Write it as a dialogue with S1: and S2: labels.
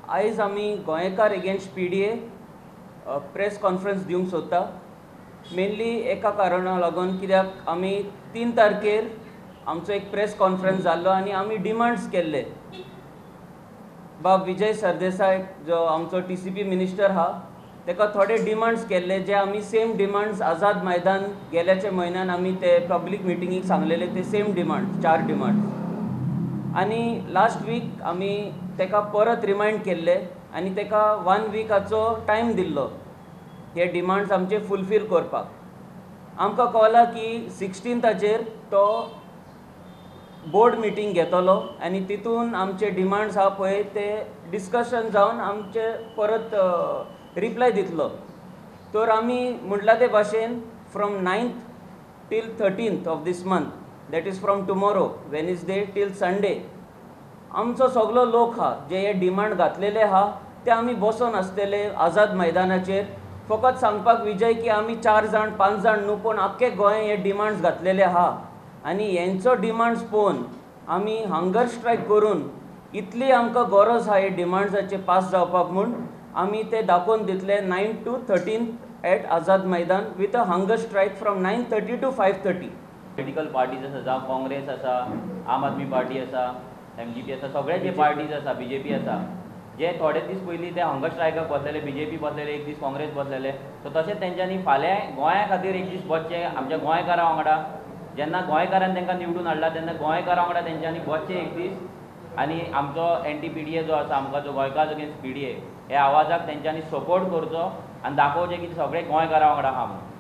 S1: आयज आमी गोंयकार against PDA press conference दिवंक सोदता. मेनली एका कारणा लागून, कित्याक आमी 3 तारखेर आमचो एक प्रेस कॉन्फरन्स जाल्लो आनी आमी डिमांड्स केल्ले. बाब विजय सरदेसाय जो आमचो TCP minister आहा तेका थोडे डिमांड्स केल्ले, जे आमी सेम डिमांड्स आझाद मैदान गेल्याच्या म्हयन्यान आमी ते पब्लीक मिटिंगेक सांगलेले ते सेम डिमांड्स, 4 डिमांड्स. आनी लास्ट वीक आमी तेका परत रिमायंड केल्ले आनी तेका 1 विकाचो टायम दिल्लो हे डिमांड्स आमचे फुलफील करपाक. आमकां कळ्ळां की 16ताचेर तो बोर्ड मिटींग घेतलो आनी तितून आमचे डिमांड्स आहा पळय ते डिस्कशन जावन आमचे परत रिप्लाय दितलो. तर आमी म्हणला ते भाशेन from 9th till 13th of this month, that is from tomorrow Wednesday till Sunday, आमचो सगलो लोक आहा जे हे डिमांड घातलेले आहा ते आमी बसोन आसतले आझाद मैदानाचेर. फकत सांगपाक विजय की आमी 4 जाण 5 जाण न्हू, पूण आख्खे गोंय हे डिमांड्स घातलेले आहा आनी हेंचो डिमांड्स पळोवन आमी हंगर स्ट्रायक करून इतली आमकां गरज आहा हे डिमांड्साचे पास जावपाक म्हूण आमी ते दाखोवन दितले 9 to 13 at Azad Maidan with a hunger strike from 9:30 to 5:30.
S2: Political parties आसा, जावं काँग्रेस आसा, आम आदमी पार्टी आसा, MGP आसा, सगळे जे पार्टीज आसा, BJP आसा, जे थोडे दीस पयलीं ते हंगर स्ट्रायकाक बसलेले, BJP बसलेले, एक दीस काँग्रेस बसलेले, सो तशेंच तेंच्यांनी फाल्यां गोंया खातीर एक दीस बसचें आमच्या गोंयकारां वांगडा. जेन्ना गोंयकारान तांकां निवडून हाडला तेन्ना गोंयकारां वांगडा तेंच्यांनी बसचें एक दीस आनी आमचो NTPDA जो आसा, आमकां जो गोंयकार अगेन्स्ट PDA ह्या आवाजाक तेंच्यांनी सपोर्ट करचो आनी दाखोवचें की सगळे गोंयकारां वांगडा आहा म्हणून.